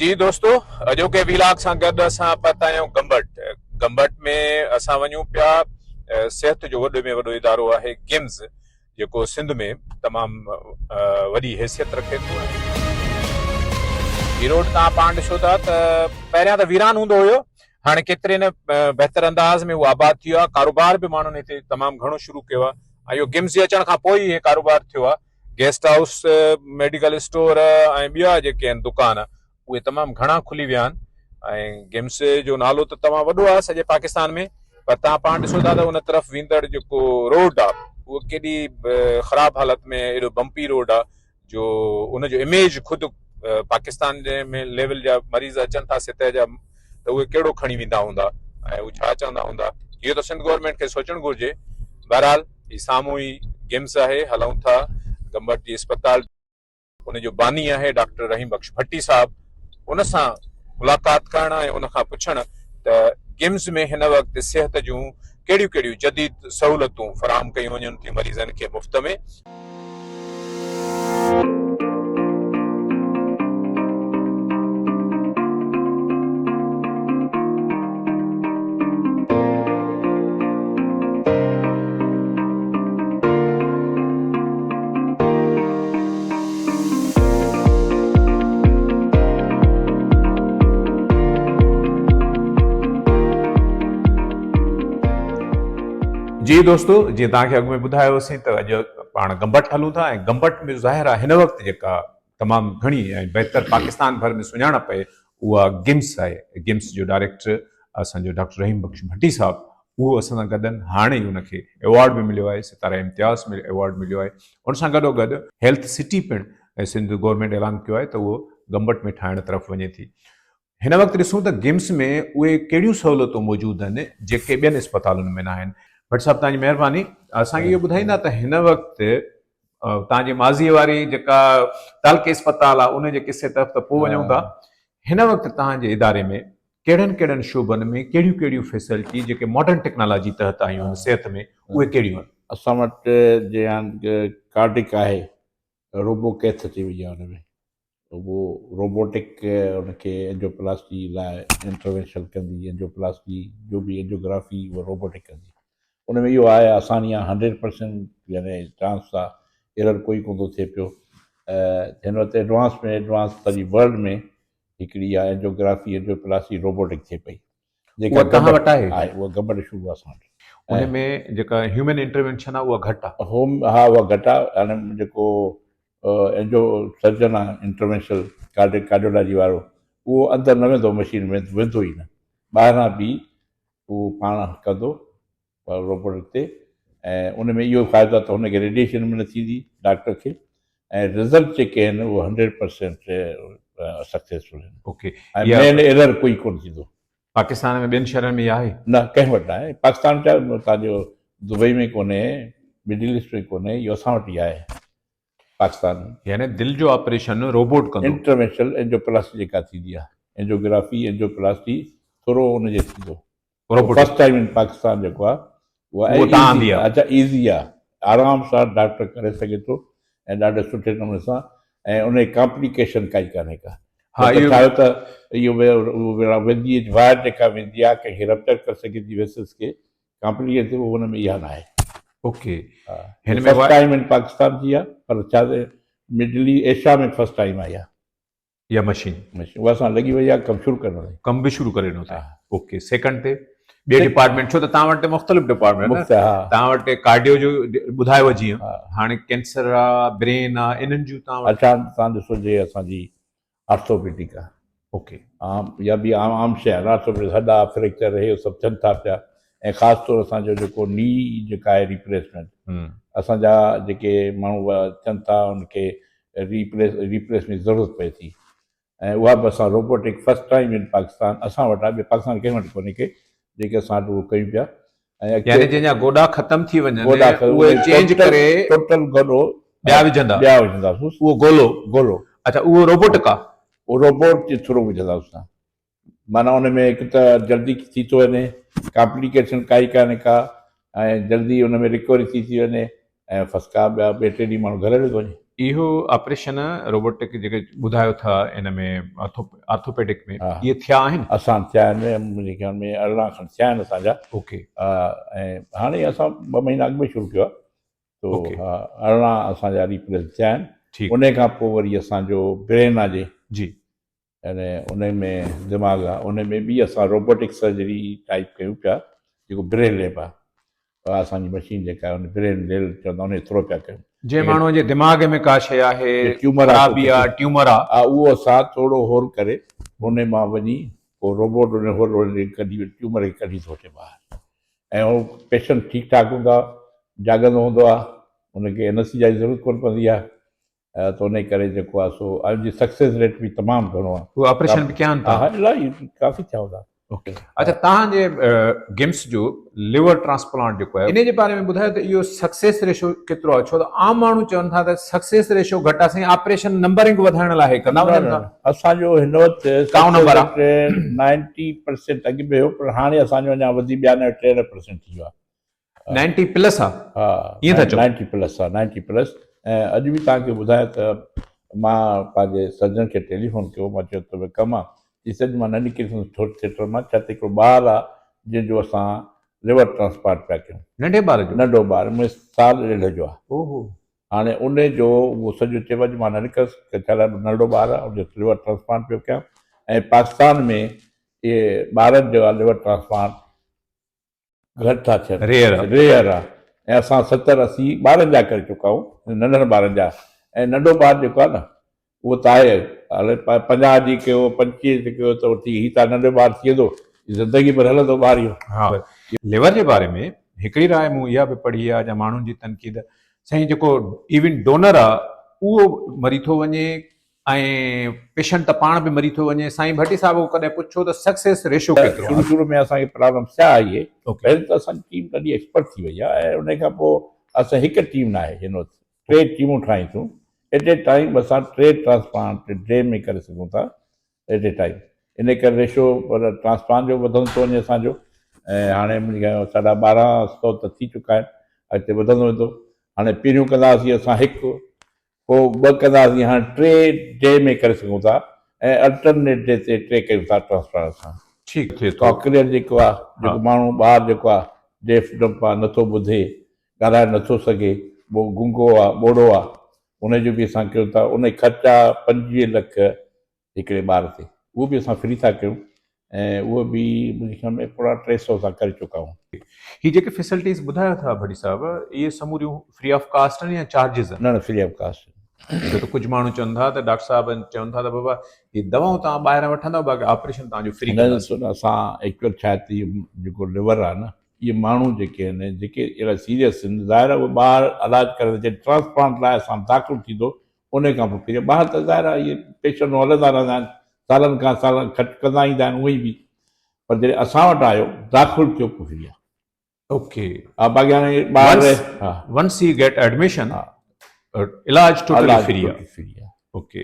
جي دوستو اڄوڪي ويلاگ سان گڏ اسان پهتا آهيون گمبٽ. گمبٽ ۾ اسان وڃون پيا صحت جو وڏي ۾ وڏو ادارو آهي گمز جيڪو سنڌ ۾ تمام وڏي حيثيت رکي ٿو. هي روڊ توهان پاڻ ڏسو ٿا ته پهريان ته ويران هوندو هيو هاڻي ڪيتري نه بهتر انداز ۾ هو آباد ٿي ويو آهي ڪاروبار به ماڻهن هتي تمام گهڻو شروع ڪيو آهي ۽ اهو گمز جي اچڻ کان پوء ئي هي ڪاروبار ٿيو آهي. گيسٽ هائوس، ميڊيڪل اسٽور ۽ ٻيا جيڪي آهن دڪان اهي تمام گهڻا کلي ويا آهن ۽ گمس جو نالو ته تمام وڏو آهي سڄي پاڪستان ۾ پر توهان پاڻ ڏسو ٿا ته ان طرف ويندڙ جيڪو روڊ آهي اهو ڪيڏي خراب حالت ۾ ايڏو بمپي روڊ آهي جو ان جو اميج خود پاڪستان جي ۾ ليول جا مريض اچن ٿا سطح جا ته اهي ڪهڙو کڻي ويندا هوندا ۽ هو ڇا چوندا هوندا اهو ته سنڌ گورنمينٽ کي سوچڻ گهرجي بهرحال هي سامهون ئي گمس آهي هلون ٿا گمبٽ جي اسپتال ان جو باني آهي ڊاڪٽر رحيم بخش ڀٽي صاحب ان سان ملاقات ڪرڻ ۽ ان کان پڇڻ ته گمس ۾ هن وقت صحت جون ڪهڙيون ڪهڙيون جديد سهولتون فراهم ڪيون وڃن ٿيون مريضن کي مفت ۾. جي دوستو جيئن توهان کي اڳ ۾ ٻڌايو هوسين ته اڄ پاڻ گمبٽ هلون ٿا ۽ گمبٽ ۾ ظاهر آهي هن وقت جيڪا تمام گهڻي ۽ بهتر پاڪستان ڀر ۾ سڃاڻپ آهي اها گمس آهي گمس جو ڊائريڪٽر اسان جو ڊاڪٽر رحيم بخش ڀٽي صاحب اهو اسان سان گڏ آهن هاڻي ئي ان کي ايوارڊ به مليو آهي ستاره امتياز ۾ ايوارڊ مليو آهي ان سان گڏو گڏ هيلٿ سٽي پڻ سنڌ گورنمينٽ اعلان ڪيو آهي ته اهو گمبٽ ۾ ٺاهڻ طرف وڃي ٿي هن وقت ڏسون ته گمس ۾ اهي ڪهڙيون سهولتون موجود آهن جيڪي ٻين اسپتالن ۾ ناهن. ڀٽ صاحب توهان جي مهرباني اسان کي اهو ٻڌائيندا ته هن وقت توهان جي ماضي واري جيڪا تعلقي اسپتال آهي ان جي قصي طرف ته پوء وڃون ٿا هن وقت توهان جي اداري ۾ ڪهڙن ڪهڙن شعبن ۾ ڪهڙيون ڪهڙيون فيسلٽي جيڪي ماڊرن ٽيڪنالاجي تحت آيون آهن صحت ۾ اهي ڪهڙيون آهن؟ اسان وٽ جيئن ڪارڊڪ آهي روبو ڪيٿ اچي وئي آهي ان ۾ اهو روبوٽڪ ان کي اينجيوپلاسٽي لاء انٽروينشن ڪندي، اينجيوپلاسٽي جو به اينجيوگرافي اهو روبوٽڪ ڪندي. ان ۾ اهو آهي آساني آهي هنڊريڊ پرسينٽ يعني چانس آهي ايرر ڪوئي ڪونه ٿو ٿئي پيو. هن وقت ايڊوانس ۾ ايڊوانس سڄي ورلڊ ۾ هڪڙي اها اينجيوگرافي اينجيوپلاسٽي روبوٽڪ ٿئي پئي. جيڪا اها توهان وٽ آهي؟ آهي اها گمبٽ شروع آهي اسان وٽ. ان ۾ جيڪا هيومن انٽروينشن آهي اها گهٽ آهي. هوم ها اها گهٽ آهي هاڻي جيڪو اينجو سرجن آهي انٽروينشل ڪارڊيڪ ڪارڊيولاجي وارو اهو اندر نه ويندو مشين ۾ ويندو ئي نه ٻاهران به اهو پاڻ ڪندو روبوٽ تي ۽ ان ۾ اهو فائدو آهي ته هن کي ريڊيئيشن به نه ٿيندي ڊاڪٽر کي ۽ رزلٽ جيڪي آهن اهو 100% سڪسيسفل آهن. اوڪي ۽ مين ايرر ڪوئي ڪونه ٿيندو. پاڪستان ۾ ٻين شهرن ۾ اها آهي؟ نه ڪنهن وٽ نه آهي. پاڪستان ڇا تان جو دبئي ۾ ڪونهي، مڊل ايسٽ ۾ ڪونهي، اهو اسان وٽ ئي آهي پاڪستان ۾. يعني دل جو آپريشن روبوٽ ڪندو. انٽروينشنل اينجيوپلاسٽي جيڪا ٿيندي آهي، اينجيوگرافي، اينجيوپلاسٽي ٿورو ان جي ٿيندو. فرسٽ ٽائيم ان پاڪستان جيڪو آهي اهو تان آندي آهي. اچا ايزي آهي آرام سان ڊاڪٽر ڪري سگهي ٿو ۽ ڏاڍي سٺي نموني سان ۽ ان جي ڪامپليڪيشن ڪائي ڪانهي ڪا. ها اهو ڇا ته اهو ويندي وائر جيڪا ويندي آهي ڪنهن کي رپچر ڪري سگهي ٿي ويسلس کي ڪامپليڪيشن ٿئي ان ۾ اها ناهي. اوڪي هن ۾ فرسٽ ٽائيم ان پاڪستان ٿي آهي پر ڇا مڊل ايشيا ۾ فرسٽ ٽائيم آئي آهي. يا مشين. مشين اها اسان لڳي وئي آهي ڪم شروع ڪرڻو اٿئي. ڪم به شروع ڪري ڏنو اٿئي. اوڪي سيڪنڊ تي ٻي ڊپارٽمينٽ ڇو ته توهان وٽ مختلف ڊپارٽمينٽ آهن توهان وٽ ڪارڊيو جو ٻڌايو جيئن هاڻي ڪينسر آ برين آ انهن جون توهان وٽ. اڇا توهان ڏسو جي اسان جي آرٿوپيڊڪ آ. اوڪي. عام يا ٻي عام عام شيء آهي آرٿوپيڊڪ هڏا فريڪچر هي سڀ ٿين ٿا پيا ۽ خاص طور اسان جو جيڪو ني جيڪا آهي ريپليسمينٽ اسان جا جيڪي ماڻهو ٿين ٿا ان کي ريپليس ريپليس ۾ ضرورت پئي ٿي ۽ اها به اسان robotic first time in Pakistan اسان وٽ آهي ٻي پاڪستان ڪنهن وٽ ڪونهي ڪي جيڪي اسان وٽ اهو ڪيون پيا ۽ يعني جنهن جا گوڏا ختم ٿي وڃن اهي چينج ڪري ٽوٽل گوڏو ٻيا وجهندا ٻيا وجهنداسون اهو گولو گولو اڇا اهو روبوٽڪ آ اهو روبوٽ جي ٿرو وجهنداسون معنيٰ ان ۾ هڪ ته جلدي ٿي ٿو وڃي، ڪامپليڪيشن ڪائي ڪانهي ڪا ۽ جلدي ان ۾ رڪوري ٿي ٿي وڃي ۽ فرسٽ ڪا ٻيا ٻئي ٽي ڏينهن ماڻهو گهر هليو ٿو وڃي. اهو آپريشن روبوٽڪ جيڪي ٻڌايو ٿا ان ۾ آرٿوپيڊڪ ۾ اهي ٿيا آهن؟ اسان ٿيا آهن منهنجي خيال ۾ 18 کن ٿيا آهن اسان جا. اوڪي. ۽ هاڻي اسان 2 مهينا اڳ ۾ شروع ڪيو آهي تو ها 18 اسان جا ريپليس ٿيا آهن. ان کان پوء وري اسان جو برين آ جي. جي. يعني ان ۾ دماغ آ ان ۾ به اسان روبوٽڪ سرجري ٽائيپ ڪيون پيا جيڪو برين ليب آ اسان جي مشين جيڪا آهي ان برين ليل چوندا ان جي ٿرو پيا ڪيون. جنهن ماڻهو جي دماغ ۾ ڪا شيء آهي ٽيومر خرابي آ ٽيومر آ. ها اهو اسان ٿورو هول ڪري ان مان وڃي پوء روبوٽ ان هول ان کي ڪڍي ٽيومر کي ڪڍي ٿو وٺي ٻاهر ۽ هو پيشنٽ ٺيڪ ٺاڪ هوندو آ جاڳندو هوندو آ ان کي اينسٿيزيا جي ضرورت ڪونه پوندي آ ته انهي ڪري جيڪو آهي سو ان جي سڪسيس ريٽ به تمام گهڻو آهي. اهي آپريشن به ڪيا آهن توهان؟ ها الاهي ڪافي ٿيا هوندا. اوڪي اڇا توهان جي گمس جو ليور ٽرانسپلانٽ جيڪو آهي انهي جي باري ۾ ٻڌايو ته اهو سڪسيس ريشو ڪيترو آهي ڇو ته عام ماڻهو چون ٿا ته سڪسيس ريشو گهٽ آهي سائين آپريشن نمبرنگ وڌائڻ لاء هي ڪندا وڃن ٿا. اسان جو هن وقت ڪائون نمبر آهي؟ 90% اڳ ۾ هيو پر هاڻي اسان جو اڃا وڌي 92 93% ٿي ويو آهي. 90 پلس آ ها ائين ٿا چئو؟ 90 پلس آ 90 پلس ۽ اڄ به توهان کي ٻڌايان ته مان پنهنجي سرجن کي ٽيليفون ڪيو مان چيو ته ڪم آ چي سر مان نه نڪري سگهندس ٿيٽر مان ڇا ته هڪڙو ٻار آ جنهن جو اسان ليور ٽرانسپلانٽ پيا ڪيون. ننڍي ٻار جو؟ ننڍو ٻار مون سال ڏيڍ جو آ. اوهو. هاڻي ان جو اهو سڄو چيو اڄ مان نه نڪرس ڇا لاء ننڍڙو ٻار آ ان جو ليور ٽرانسپلانٽ پيو ڪيان ۽ پاڪستان ۾ اهي ٻارن جو ليور ٽرانسپلانٽ گهٽ ٿا ٿين ريئر آ. ريئر آ ۽ اسان 70 80 ٻارن جا ڪري چڪا آهيون ننڍن ٻارن جا ۽ ننڍو ٻار جيڪو آ نه اهو ته آهي هاڻي 50 جي ڪيو 25 جي ڪيو ته ٿي هي ته ننڍو ٻار ٿي ويندو زندگي ڀر هلندو ٻار اهو. ها ليور جي باري ۾ هڪڙي راء مون اها به پڙهي آ جا ماڻهن جي تنقيد سائين جيڪو ايون ڊونر آ اهو مري ٿو وڃي ۽ پيشنٽ ته پاڻ به مري ٿو وڃي. سائين ڀٽي صاحب کان ڪڏهن پڇو ته سڪسيس ريشو ڪيترو آهي؟ شروع شروع ۾ اسان کي پرابلم ٿيا اهي پهرين ته اسان جي ٽيم ڏاڍي ايڪسپرٽ ٿي وئي آهي ۽ ان کان پوء اسان هڪ ٽيم نه آهي هن وقت ٽي ٽيمون ٺاهيون ٿيون ايٽ اي ٽائيم اسان ٽي ٽرانسپلانٽ ڊي ۾ ڪري سگهون ٿا ايٽ اي ٽائيم ان ڪري ريشو پر ٽرانسپلانٽ جو وڌندو ٿو وڃي اسان جو ۽ هاڻي منهنجي خيال ۾ ساڍا ٻارهن سو ته ٿي چڪا آهن اڳتي وڌندو ويندو هاڻي پهريون ڪندا هئاسين اسان هڪ پوء ٻه ڪنداسين هاڻي ٽي ڊي ۾ ڪري سگهون ٿا ۽ الٽرنيٽ ڊي تي ٽي ڪيون ٿا ٽرانسفر اسان. ٺيڪ ٿئي ٿو. ڪاڪريئر جيڪو آ جيڪو ماڻهو ٻار جيڪو آ ڊيف ڊمپ آ نٿو ٻڌي ڳالهائي نٿو سگهي ٻو گونگو آ ٻوڙو آ ان جو به اسان ڪيون ٿا ان خرچ آ 25 لک هڪڙي ٻار تي اهو به اسان فري ٿا ڪيون ۽ اهو به منهنجي خيال ۾ پورا 300 اسان ڪري چڪا آهيون. هي جيڪي فيسلٽيز ٻڌايو ٿا ڀٽي صاحب اهي سموريون فري آف ڪاسٽ آهن يا چارجز آهن؟ نه نه فري آف ڪاسٽ. ڇو ته ڪجهه ماڻهو چون ٿا ته ڊاڪٽر صاحب چون ٿا ته بابا هي دوائون توهان ٻاهران وٺندؤ باقي آپريشن توهان جو فري نه ڏسو نه اسان ايڪچوئل ڇا آهي ته هي جيڪو ليور آهي نه اهي ماڻهو جيڪي آهن جيڪي اهڙا سيريس آهن ظاهر آهي اهي ٻاهر علاج ڪرڻ جڏهن ٽرانسپلانٽ لاء اسان داخل ٿيندو انهيء کان پوء ڦريا ٻاهر ته ظاهر آهي اهي پيشنٽ هلندا رهندا آهن، سالن کان سالن خرچ ڪندا ايندا آهن اهي به، پر جڏهن اسان وٽ آيو داخل ٿيو پوء ڦريا. اوڪي. ها باقي هاڻي ٻاهر ها. ونس هي گيٽ ايڊميشن علاج ٽوٽلي فري آهي. فري آهي. اوڪي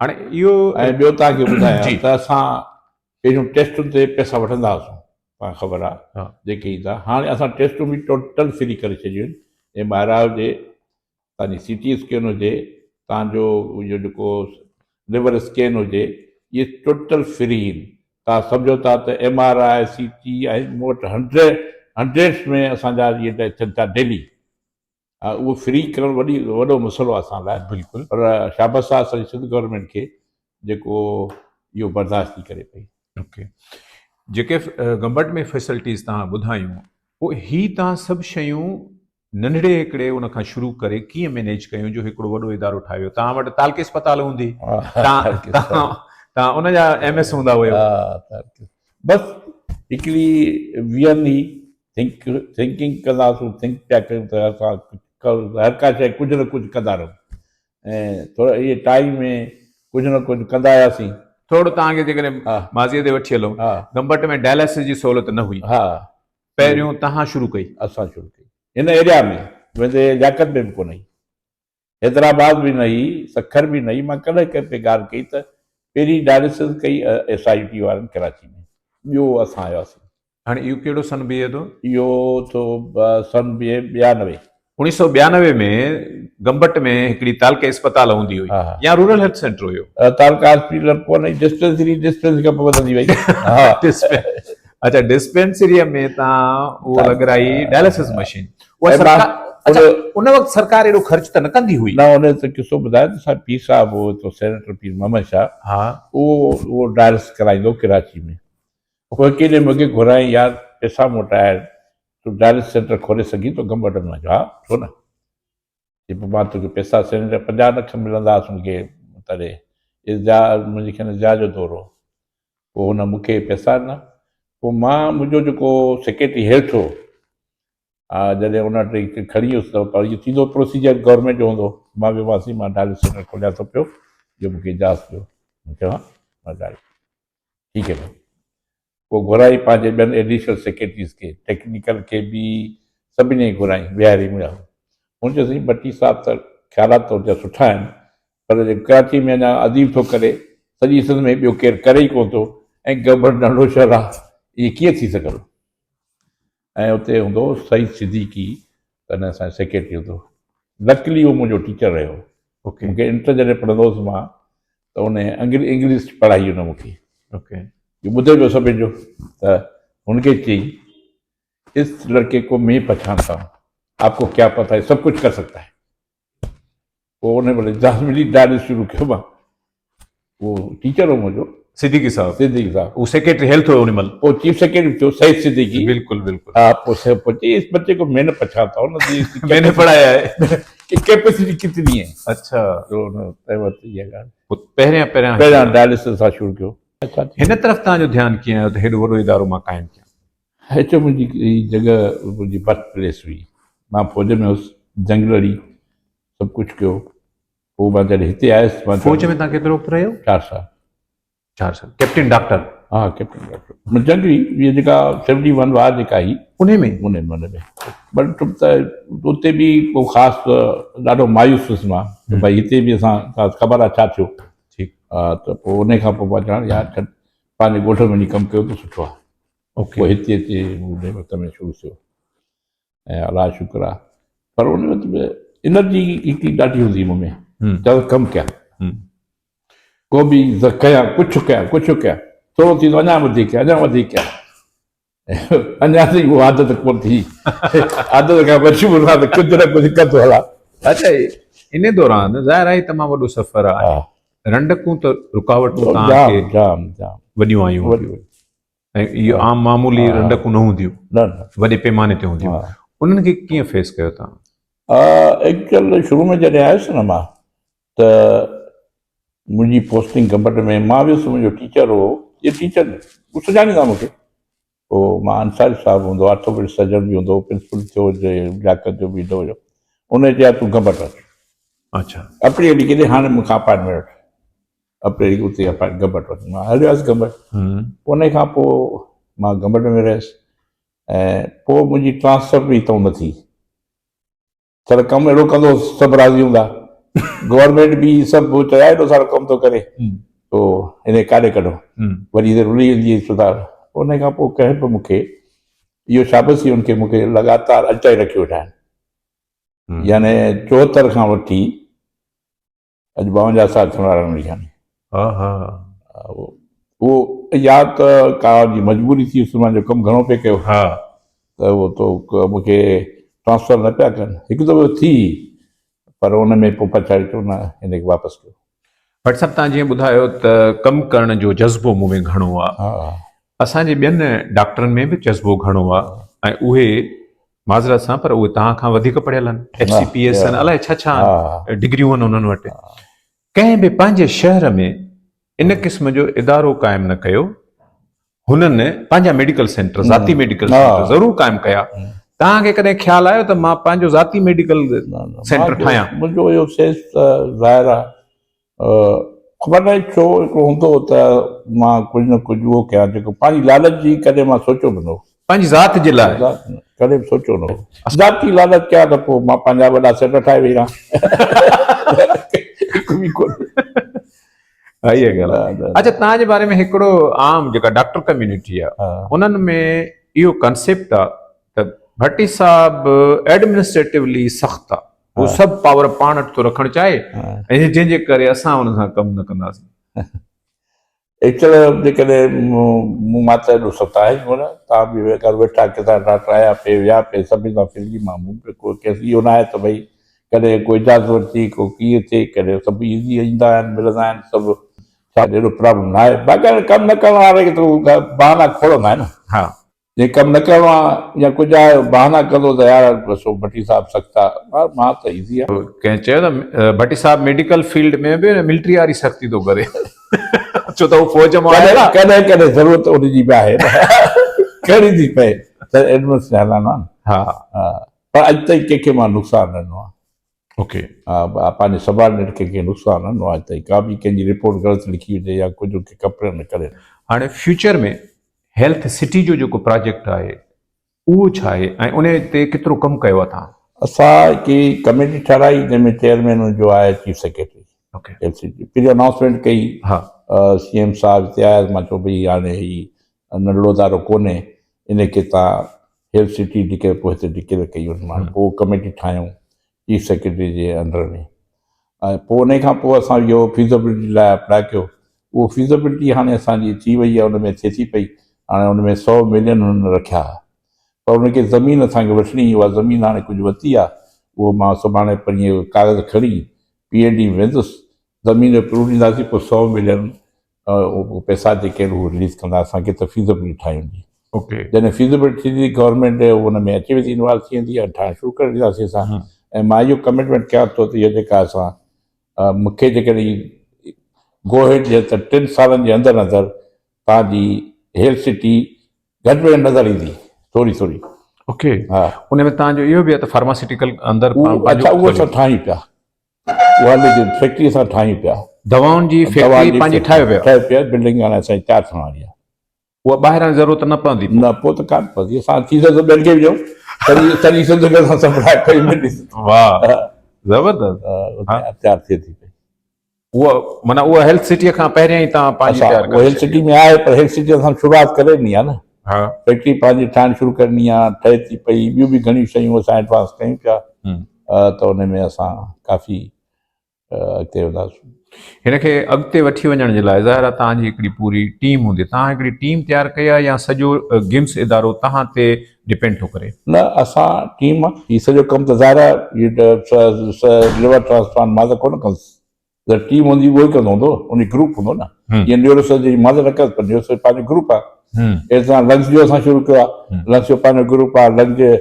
هاڻي اهو. ۽ ٻيو توهان کي ٻڌايان ته اسان پهريون ٽيسٽن تي پئسا وٺندا هئاسون توهان کي خبر آهي جيڪي ايندا هاڻي اسان ٽيسٽون به ٽوٽل فري ڪري ڇڏيون آهن ايم آر I هجي توهان جي سي ٽي اسڪين هجي، توهان جو اهو جيڪو ليور اسڪين هجي، اهي ٽوٽل فري آهن. توهان سمجهو ٿا ته ايم آر I, C ٽي ۽ مون وٽ هنڊريڊ هنڊريڊس ۾ اسان جا اهي ٿين ٿا ڊيلي. اهو فري ڪرڻ وڏي وڏو مسئلو آهي اسان لاء. بلڪل. پر شابس آهي اسان جي سنڌ گورنمينٽ کي جيڪو اهو برداشت ٿي ڪري پئي. اوڪي جيڪي گمبٽ ۾ فيسلٽيز توهان ٻڌايون پوء هي توهان سڀ شيون ننڍڙي هڪڙي ان کان شروع ڪري ڪيئن مينيج ڪيون جو هڪڙو وڏو ادارو ٺاهيو توهان وٽ تعلقي اسپتال هوندي توهان ان جا ايم ايس هوندا هيو. بس هڪڙي ويهن هي ٿنڪ ٿنڪنگ ڪندا هئاسون ٿنڪ پيا ڪيون ته اسان هر ڪا شيء ڪجهه نه ڪجهه ڪندا رهون ۽ ٿورو اهي ٽائيم ۾ ڪجهه نه ڪجهه ڪندا هياسين. ٿورو توهان کي جيڪڏهن ماضيء تي وٺي هلون گمبٽ ۾ ڊائلاسز جي سهولت نه هئي. پهريون توهان شروع ڪئي؟ اسان شروع ڪئي. هن ايريا ۾ ويندي لياقت ۾ به ڪونه هئي. حيدرآباد به نه هئي، سکر به نه هئي. مان ڪڏهن ڪنهن تي ڳالهه ڪئي ته پهرين ڊائلسز ڪئي ايس I ٽي وارن ڪراچي ۾، ٻيو اسان آياسين. هاڻي اهو ڪهڙو سن بيهي ٿو؟ اهو ٿو سن بيهي 92. 1992 ۾ گمبٽ ۾ هڪڙي تعلقي اسپتال هوندي هئي يا رورل هيلٿ سينٽر هيو. تعلقه هاسپيٽل پوء نئين ڊسپينسري ڊسپينسري کان پوء وڌندي وئي. اڇا ڊسپينسري ۾ تان اهو لڳرائي ڊائلسس مشين اها سرڪار اڇا ان وقت سرڪار ايڏو خرچ ته نه ڪندي هئي. نه ان ته قصو ٻڌايو ته سائين پير صاحب هو اتو سينيٽر پير محمد شاهه اهو اهو ڊائلسس ڪرائيندو هو ڪراچي ۾ پوء هڪ ڏينهن مونکي گهرايائين يار پئسا موٽايا آهن تون ڊائلسس سينٽر کولي سگهين ٿو گمبٽ ۾؟ مان چيو ها ڇو نه. چي پوء مان توکي پئسا سينٽر 50 لک ملندا هئس مونکي تڏهن اهي ضياء منهنجي خيال ۾ ضياء جو دور هو. پوء هن مونکي پئسا ڏنا پوء مان منهنجو جيڪو سيڪريٽري هيلٿ هو جڏهن ان وٽ کڻي ويس ته پر اهو ٿيندو پروسيجر گورنمينٽ جو هوندو مان ويومانس مان ڊائلسس سينٽر کوليان ٿو پيو جو مونکي اجازت ڏيو. مون چيو ها مان ڊائلسس ٺيڪ هي ڀائي. پوء گهرائي پنهنجي ٻين ايڊيشنل سيڪريٽريز کي، ٽيڪنيڪل کي به سڀني کي گهرائي ويهاري مڙيا. هن چيو سائين ڀٽي صاحب ته خيالات ته هن جا سٺا آهن پر جي ڪراچي ۾ اڃا عظيم ٿو ڪري سڄي سنڌ ۾ ٻيو ڪير ڪري ئي ڪونه ٿو ۽ گبر ننڍو شهر آهي ائين ڪيئن ٿي سگهندو. ۽ اتي هوندو هو سعيد صديقي تڏهن اسان جو سيڪريٽري هوندو هو. لڪلي هو منهنجو ٽيچر رهيو. مون کي انٽر جڏهن پڙهندو هوس مان ته ان انگلش پڙهائي هن مون کي. جو ٻڌي پيو سڀني جو ته هن کي چئي اس لڙڪي ڪو مين پڇانتا هون آپ ڪو ڪيا پتا هي سب ڪجهه ڪر سڪتا هي. پوء ان مهل اجازت ملي ڊائلسس شروع ڪيو مان. اهو ٽيچر هو منهنجو. صديقي صاحب. صديقي صاحب. هو سيڪريٽري هيلٿ هيو ان مهل. پوء چيف سيڪريٽري ٿيو سعيد صديقي. بلڪل بلڪل. ها پوء سي پوء چئي اس بچي ڪو مين پڇانتا هون نه اس ڪي مين ني پڙهايا هي. ڪي ڪيپيسٽي ڪتني هي. اڇا. تو ان تنهن وقت اها ڳالهه. پوء پهريان پهريان. پهريان ڊائلسس سان شروع ڪيو. اڇا هن طرف توهان جو ڌيان ڪيئن آيو ته هيڏو وڏو ادارو مان قائم ڪيان؟ هيچ منهنجي هي جڳهه منهنجي برٿ پليس هئي. مان فوج ۾ هوس، جنگ لڙي، سڀ ڪجهه ڪيو. پوء مان جڏهن هتي آيس مان فوج ۾ توهان ڪيترو وقت رهيو؟ 4 سال. 4 سال. Captain doctor? ها ڪئپٽن ڊاڪٽر. مطلب جنگ هئي، هيء جيڪا سيونٽي ون وار جيڪا هئي. انهي ۾؟ انهي ۾، انهي ۾. بٽ ته اتي به ڪو خاص ڏاڍو مايوس هيس مان ته ڀائي هتي به اسان خبر آهي ڇا ٿيو. ٺيڪ. ها ته پوء انهي کان پوء مان چوان يار ڇڏ پنهنجي ڳوٺ ۾ وڃي ڪم ڪيو ته سٺو آهي. پوء هتي اچي انهي وقت ۾ شروع ٿيو ۽ الله جو شڪر آهي پر ان وقت ۾ انرجي هڪڙي ڏاڍي هوندي هئي مون ۾ ته ڪم ڪيان ڪو به ڪيان ڪجهه ڪيان ڪجهه ڪيان ٿورو ٿيندو اڃا وڌيڪ ڪيان اڃا وڌيڪ ڪيان اڃا تائين اها عادت ڪونه ٿي عادت کان مجبور آهيان ته ڪجهه نه ڪجهه ڪندو هلان. اڇا ان دوران ظاهر آهي تمام وڏو سفر آهي رنڊڪون ته رڪاوٽون توهان کي جام جام وڏيون آيون وڏيون ۽ اهو عام معمولي رنڊڪون نه هونديون نه نه وڏي پيماني تي هونديون انهن کي ڪيئن فيس ڪيو توهان؟ ايڪچوئل شروع ۾ جڏهن آيس نه مان ته منهنجي پوسٽنگ گمبٽ ۾ مان ويس منهنجو ٽيچر هو اهي ٽيچر هو سڃاڻيندا مونکي پوء مان انصاري صاحب هوندو آرٿوپيڊڪ سرجن به هوندو هو پرنسپل ٿيو لياقت جو به هوندو هيو ان چيا تون گمبٽ اچ اڇا اپريل ڪيڏي هاڻي مونکان اپائنٽمينٽ وٺ اپريل اتي اپائنٽ گمبٽ وٺ مان هليو آيس گمبٽ ان کان پوء مان گمبٽ ۾ رهيس ۽ پوء منهنجي ٽرانسفر به هتان نه ٿي سر ڪم اهڙو ڪندو هوس سڀ راضي هوندا گورنمينٽ به سڀ چيا ايڏو سارو ڪم ٿو ڪري تو هن کي ڪاڏي ڪڍو وري هتي رلي ويندي اسپتال ان کان پوء ڪنهن به مون کي اهو شابس هئي ان کي مون کي لڳاتار اڄ تائين رکيو ويٺا آهن يعني 74 کان وٺي اڄ 52 سال ٿيڻ وارا آهن يعني. ها ها. اهو يا ته ڪا جي مجبوري ٿي عثمان جو ڪم گهڻو پئي ڪيو. ها. ته اهو تو مون کي ٽرانسفر نه پيا ڪن. هڪ دفعو ٿي پر ان ۾ پوء پڇاڙي چيو نه هن کي واپس ڪيو. ڀٽ صاحب توهان جيئن ٻڌايو ته ڪم ڪرڻ جو جذبو مون ۾ گهڻو آ. ها. اسان جي ٻين ڊاڪٽرن ۾ به جذبو گهڻو آ ۽ اهي معذرت سان پر اهي توهان کان وڌيڪ پڙهيل آهن ايف سي پي ايس آهن الائي ڇا ڇا آهن ڊگريون آهن انهن وٽ ڪنهن به پنهنجي شهر ۾ ان قسم جو ادارو قائم نه ڪيو هنن پنهنجا ميڊيڪل سينٽر ذاتي ميڊيڪل سينٽر ضرور قائم ڪيا توهان کي ڪڏهن خيال آيو ته مان پنهنجو ذاتي ميڊيڪل سينٽر ٺاهيان؟ منهنجو اهو سينس ته ظاهر آهي خبر ناهي ڇو هڪڙو هوندو هو ته مان ڪجهه نه ڪجهه اهو ڪيان جيڪو پنهنجي لالچ جي ڪڏهن مان سوچيو به نه هو. پنهنجي ذات جي لاء. ڪڏهن به سوچيو نه هو. ذاتي لالچ ڪيان ته پوء مان پنهنجا وڏا سيٽ ٺاهي ويهي رهان. هڪ به ڪونه. اها ڳالهه آهي. اڇا توهان جي باري ۾ هڪڙو عام جيڪا ڊاڪٽر ڪميونٽي آهي انهن ۾ اهو ڪنسيپٽ آهي ته. ڀٽي صاحب ايڊمنسٽريٽولي سخت آ، هو سڀ پاور پاڻ وٽ ٿو رکڻ چاهي ۽ جنهن جي ڪري اسان ان سان ڪم نه ڪنداسين. ايڪچوئل جيڪڏهن مون مان ته ايڏو سخت آهي ئي ڪونه، توهان به گهر ويٺا ڪٿان ڊاڪٽر آيا پئي ويا پئي سڀني سان ڦرجي مان مون به ڪو ڪيس اهو ناهي ته ڀئي ڪڏهن ڪو اجازت ورتي ڪو ڪيئن ٿئي ڪڏهن سڀ ايزي ايندا آهن ملندا آهن سڀ ڇا ايڏو پرابلم ناهي باقي ڪم نه ڪرڻ واري کي ته بهانا کوڙندا آهن نه. ها. جي ڪم نه ڪرڻو آ يا ڪجهه آهي بهانا ڪندو ته يار بس هو ڀٽي صاحب سخت آ مان ته ايزي آ. ڪنهن چيو ته ڀٽي صاحب ميڊيڪل فيلڊ ۾ به ملٽري واري سختي ٿو ڪري ڇو ته هو فوج مان آيل آ. ڪڏهن ڪڏهن ضرورت ان جي به آهي نه ڪهڙي ٿي پئي ته ايڊمنس ۾ هلائڻو آ نه. ها. پر اڄ تائين ڪنهن کي مان نقصان نه ڏنو آ. اوڪي. ها پنهنجي سبارڊينيٽ کي ڪنهن نقصان نه ڏنو آ اڄ تائين ڪا به ڪنهن جي رپورٽ غلط لکي هجي يا ڪجهه ان کي ڪمپلين نه ڪري. هاڻي فيوچر ۾ هيلٿ سٽي جو جيڪو پراجيڪٽ آهي اهو ڇا آهي ۽ ان تي ڪيترو ڪم ڪيو آهي توهان؟ اسان هڪ ڪميٽي ٺهرائي جنهن ۾ چيئرمين ان جو آهي chief secretary okay. Health city پهرين انائونسمينٽ ڪئي ها. سي ايم صاحب هتي آيا مان چيو ڀئي هاڻي هي ننڍڙو ادارو ڪونهي ان کي توهان هيلٿ سٽي ڊڪليئر پوء هتي ڊڪليئر ڪئي وڃي مان پوء ڪميٽي ٺاهيون چيف سيڪريٽري جي انڊر ۾ ۽ پوء انهي کان پوء اسان اهو فيزبلٽي لاء اپلاء ڪيو اهو فيزبلٽي هاڻي اسان جي ٿي وئي آهي ان ۾ ٿئي ٿي پئي هاڻي ان ۾ سو ملين هنن رکيا ها پر ان کي زمين اسان کي وٺڻي هئي اها زمين هاڻي ڪجهه وتي آهي اهو مان سڀاڻي پرينء ڪاغذ کڻي پي اين ڊي ۾ ويندس زمين جو پروف ڏينداسين پوء سو ملين پئسا جيڪي آهن اهي رليز ڪندا اسان کي ته فيزبلٽي ٺاهيون جي اوڪي جڏهن فيزبلٽي ٿيندي گورنمينٽ ان ۾ اچي ويندي انوالو ٿي ويندي ۽ ٺاهڻ شروع ڪري ڏينداسين اسان ۽ مان اهو ڪمٽمينٽ ڪيان ٿو ته اهو جيڪا اسان مون کي جيڪڏهن گو هيڊ ڏئي ته ٽن سالن جي اندر اندر توهان جي هيلٿ سٽي گهٽ ۾ گهٽ نظر ايندي ٿوري ٿوري. اوڪي ها ان ۾ توهان جو اهو به آهي ته فارماسيوٽيڪل اندر اڇا اهو اسان ٺاهيون پيا اها به فيڪٽري اسان ٺاهيون پيا. دوائن جي فيڪٽري پنهنجي ٺاهيو پيا. ٺاهيو پيا بلڊنگ هاڻي اسان جي تيار ٿيڻ واري آهي. اها ٻاهران ضرورت نه پوندي. نه پوء ته ڪانه پوندي اسان ٿي سگهي ٿو ٻين کي به ڏيون سڄي سڄي سنڌ کي اسان سپلاء ڪيون واهه زبردست تيار ٿئي ٿي پئي. اها معنيٰ اها هيلٿ سٽيء کان پهريان ئي توهان پنهنجي تيار ڪري هيلٿ سٽي ۾ آهي پر هيلٿ سٽي اسان شروعات ڪري ڏني آهي نه ها فيڪٽري پنهنجي ٺاهڻ شروع ڪري ڏني آهي ٺهي ٿي پئي ٻيون به گهڻيون شيون اسان ايڊوانس ڪيون پيا ته ان ۾ اسان ڪافي اڳتي وينداسون. هن کي اڳتي وٺي وڃڻ جي لاء ظاهر آهي توهان جي هڪڙي پوري ٽيم هوندي توهان هڪڙي ٽيم تيار ڪئي آهي يا سڄو گمس ادارو توهان تي ڊپينڊ ٿو ڪري؟ نه اسان ٽيم هي سڄو ڪم ته ظاهر آهي ليور ٽرانسپلانٽ مان ته ڪونه ڪندس ته ٽيم هوندي اهو ئي ڪندو هوندو ان گروپ هوندو نه جيئن نيورو سرجري مان ته نه ڪندس پر نيورو سرجري پنهنجو گروپ آهي اهڙي طرح لنگس جو اسان شروع ڪيو آهي لنگس جو پنهنجو گروپ آهي لنگس جي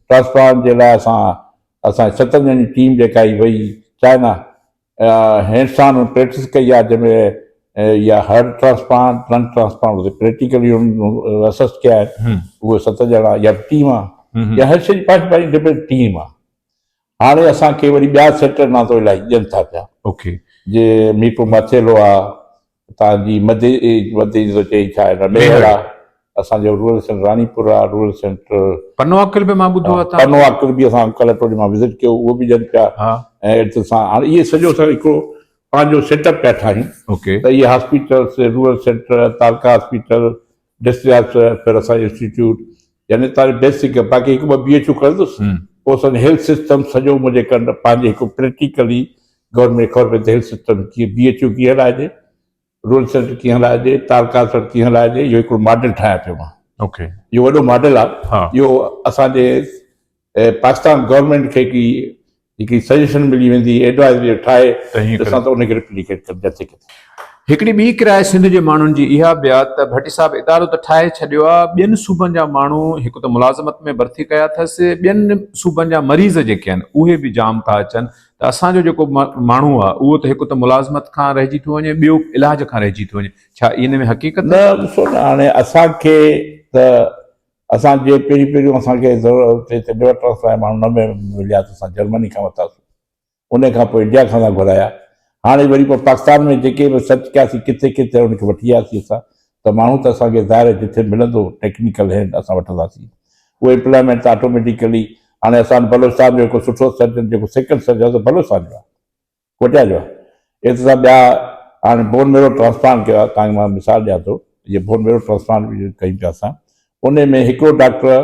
ٽرانسپلانٽ جي لاء اسان اسان ستن ڄڻي ٽيم جيڪا آئي وئي چائنا هينڊس آن پريڪٽس ڪئي آهي جنهن ۾ يا هارٽ ٽرانسپلانٽ لنگ ٽرانسپلانٽ اتي پريڪٽيڪلي اسس ڪيا آهن اهي ست ڄڻا يا ٽيم آهي يا هر شيء جي پنهنجي پنهنجي ڊفرنٽ ٽيم آهي هاڻي اسان کي وري ٻيا سينٽر ناتو الاهي ڏين ٿا پيا. اوڪي. جي ميرپور ماٿيلو آ تان جي مدي مدي ٿو چئي ڇا آهي ميهڙ آ اسان جو رورل سينٽر راڻيپور آ رورل سينٽر. پنو عاقل به مان ٻڌو آ تان. پنو عاقل به اسان ڪلهه ٽوڙي مان وزٽ ڪيو اهو به ڏين پيا. ها. ۽ اهڙي طرح سان هاڻي اهي سڄو اسان هڪڙو پنهنجو سيٽ اپ پيا ٺاهيون. اوڪي. ته اهي هاسپيٽلس رورل سينٽر تعلقه هاسپيٽل ڊسٽرڪٽ هاسپيٽل ڦر اسان جو انسٽيٽيوٽ يعني تان بيسڪ باقي هڪ ٻه بي ايڇ يو کڻندس پوء اسان جو هيلٿ سسٽم سڄو منهنجي ڪنڊ پنهنجي هڪ پريڪٽيڪلي گورنمينٽ کي خبر پئي ته هيلٿ سسٽم ڪيئن بي ايڇ يو ڪيئن هلائجي رورل سينٽر ڪيئن هلائجي تعلقه هاسپيٽل ڪيئن هلائجي اهو هڪڙو ماڊل ٺاهيان پيو مان. اوڪي. اهو وڏو ماڊل آهي. ها. اهو اسان جي پاڪستان گورنمينٽ کي هڪڙي هڪڙي سجيشن ملي ويندي ايڊوائزري ٺاهي ته اسان ته ان کي ريپليڪيٽ ڪري جتي ڪٿي. هڪڙي ٻي ڪراء سنڌ جي ماڻهن جي اها به آ ته ڀٽي صاحب ادارو ته ٺاهي ڇڏيو آ ٻين صوبن جا ماڻهو هڪ ته ملازمت ۾ ڀرتي ڪيا اٿس ٻين صوبن جا مريض جيڪي آهن اهي به جام ٿا اچن ته اسان جو جيڪو ماڻهو آ اهو ته هڪ ته ملازمت کان رهجي ٿو وڃي ٻيو علاج کان رهجي ٿو وڃي ڇا ان ۾ حقيقت نه ڏسو نه هاڻي اسان کي ته اسان جي پهرين پهريون اسان کي ضرورت ٿي ته ليور ٽرانسپلانٽ ماڻهو نه مليا ته اسان جرمني کان ورتاسون ان کان پوء انڊيا کان اسان گهرايا هاڻي وري پوء پاڪستان ۾ جيڪي به سرچ ڪياسين ڪٿي ڪٿي ان کي وٺي آياسين اسان ته ماڻهو ته اسان کي ظاهر آهي جٿي ملندو ٽيڪنيڪل هينڊ اسان وٺنداسين اهو امپلائمينٽ ته آٽوميٽيڪلي هاڻي اسان بلوچستان جو هڪ سٺو سرجن جيڪو سيڪنڊ سرجن آهي سو بلوچستان جو آهي ڪوئٽيا جو آهي. اهڙي طرح ٻيا هاڻي بون ميرو ٽرانسپلانٽ ڪيو آهي توهان کي مان مثال ڏيان ٿو جيئن بون ميرو ٽرانسپلانٽ به ڪيون پيا اسان ان ۾ هڪڙو ڊاڪٽر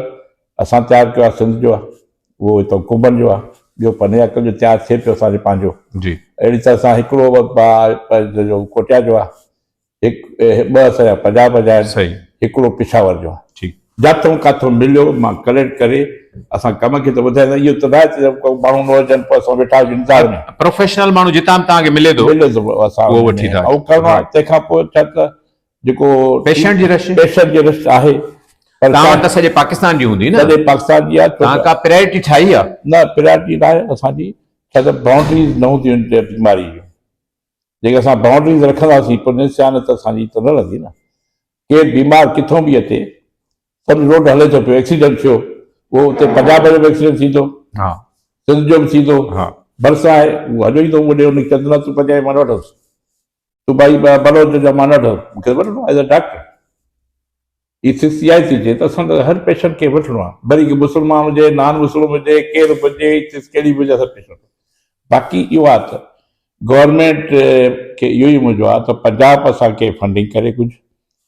اسان تيار ڪيو آهي سنڌ جو آهي اهو هتان ڪنبن جو آهي ٻيو پني عقل جو تيار ٿئي پيو اسان جو پنهنجو. جي. اهڙي طرح سان هڪڙو پنهنجو ڪوٽيا جو آهي هڪ ٻه اسان جا پنجاب جا آهن صحيح. هڪڙو پشاور جو آهي. ٺيڪ. جاتون ڪاٿون مليو مان ڪليڪٽ ڪري اسان ڪم کي ته ٻڌائيندا اهو ته ناهي ته ڪو ماڻهو نه هجن پوء اسان ويٺا هجون انتظار ۾. پروفيشنل ماڻهو جتان به توهان کي ملي ٿو ملي ٿو اسان اهو وٺي ٿا اهو ڪرڻو آهي تنهن کان پوء ڇا ته جيڪو پيشنٽ جي رش پيشنٽ جي رش آهي پر توهان وٽ ته سڄي پاڪستان جي هوندي نه سڄي پاڪستان جي آهي توهان ڪا پرائرٽي ٺاهي آهي نه پرائرٽي ناهي اسان جي ڇا ته بائونڊريز نه هونديون آهن بيماري جون جيڪي اسان بائونڊريز رکنداسين پوء نسيانت اسان جي ته نه رهندي نه ڪير بيمار ڪٿون به اچي سمجھ روڊ هلي ٿو پيو ايڪسيڊنٽ ٿيو اهو اتي پنجاب جو به ايڪسيڊنٽ ٿيندو ها سنڌ جو به ٿيندو ها ڀرسان آهي اهو هليو ايندو مون ڏي ان کي چوندو نه تون پنجابي مان نه وٺندس تون ڀائي بلوچ جو مان نه وٺندس مون کي وٺڻو ايز اي ڊاڪٽر هي سي آء سي چئي ته اسان ته هر پيشنٽ کي وٺڻو آهي ڀلي ڪي مسلمان هجي نان مسلم هجي ڪير به هجي ڪهڙي به هجي اسان پيشنٽ باقي اهو آهي ته گورنمينٽ کي اهو ئي منهنجو آهي ته پنجاب اسان کي فنڊنگ ڪري ڪجهه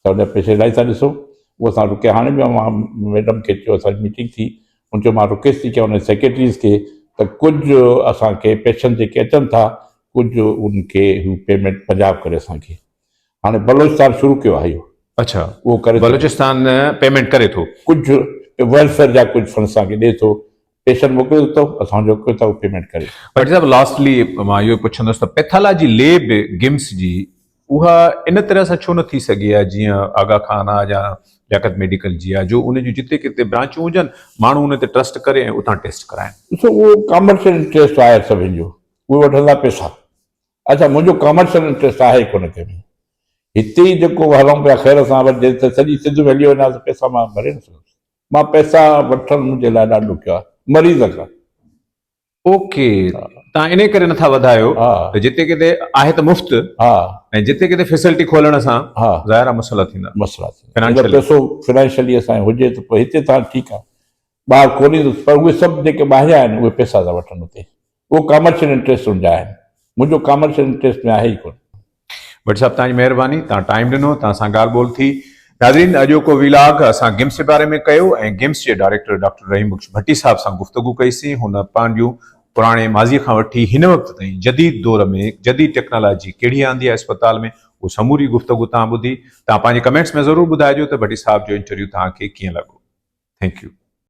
ته ان جا پئسي لاهي ٿا ڏسو اهو اسان رڪي هاڻي به مان ميڊم کي چيو اسان جي ميٽنگ ٿي ان چيو مان رڪويسٽ ٿي ڪيان ان سيڪريٽريز کي ته ڪجهه اسان کي پيشنٽ جيڪي اچن ٿا ڪجهه ان کي هو پيمينٽ پنجاب ڪري اسان کي هاڻي بلوچستان شروع ڪيو آهي اهو. اڇا اهو ڪري ٿو. بلوچستان پيمينٽ ڪري ٿو. ڪجهه ويلفيئر جا ڪجهه فنڊ اسان کي ڏي ٿو پيشنٽ موڪلي ٿو اسان جو ڪيو ٿا اهو پيمينٽ ڪري. ڀٽي صاحب لاسٽلي مان اهو پڇندس ته پيٿالاجي ليب گمس جي اها ان طرح سان ڇو نه ٿي سگهي آهي جيئن آغا خان آهي يا لياقت ميڊيڪل جي آهي جو ان جون جتي ڪٿي برانچون هجن ماڻهو ان تي ٽرسٽ ڪري ۽ اتان ٽيسٽ ڪرائن. ڏسو اهو ڪامرشل انٽريسٽ آهي سڀن جو اهي وٺندا پيسا اڇا منهنجو ڪامرشل انٽريسٽ آهي ئي ڪونه ڪنهن ۾ هتي ئي جيڪو هلون پيا خير سان وري جي ته سڄي سنڌ ۾ هلي وڃان ته پئسا مان ڀري نه سگهندس مان پئسا وٺڻ منهنجي لاء ڏاڍو ڏکيو آهي مريض کان. اوڪي تان انهي ڪري نٿا وڌايو ته جتي ڪٿي آهي ته مفت ۽ جتي ڪٿي فيسلٽي کولڻ سان ظاهر آهي مسئلا ٿيندا. مسئلا ٿيندا پئسو فنانشلي اسان جو هجي ته پوء هتي تان ٺيڪ آهي ٻاهر کوليندس پر اهي سڀ جيڪي ٻاهريان آهن اهي پئسا ٿا وٺن اتي اهو ڪامرشل انٽريسٽ ان جا آهن منهنجو ڪامرشل انٽريسٽ ۾ آهي ئي ڪونه. ڀٽ صاحب توهان جي مهرباني توهان ٽائيم ڏنو توهان سان ڳالهه ٻولهه ٿي. ناظرين اڄوڪو ويلاگ اسان گمس جي باري ۾ ڪيو ۽ گمس جي ڊائريڪٽر ڊاڪٽر رحيم بخش ڀٽي صاحب سان گفتگو ڪئي سين هن پنهنجون پراڻي ماضي کان وٺي هن وقت تائين جديد دور ۾ جديد ٽيڪنالاجي ڪهڙي آندي آهي اسپتال ۾ اهو سموري گفتگو توهان ٻڌي توهان پنهنجي ڪمينٽس ۾ ضرور ٻڌائجو ته ڀٽي صاحب جو انٽرويو توهان کي ڪيئن لڳو. Thank you.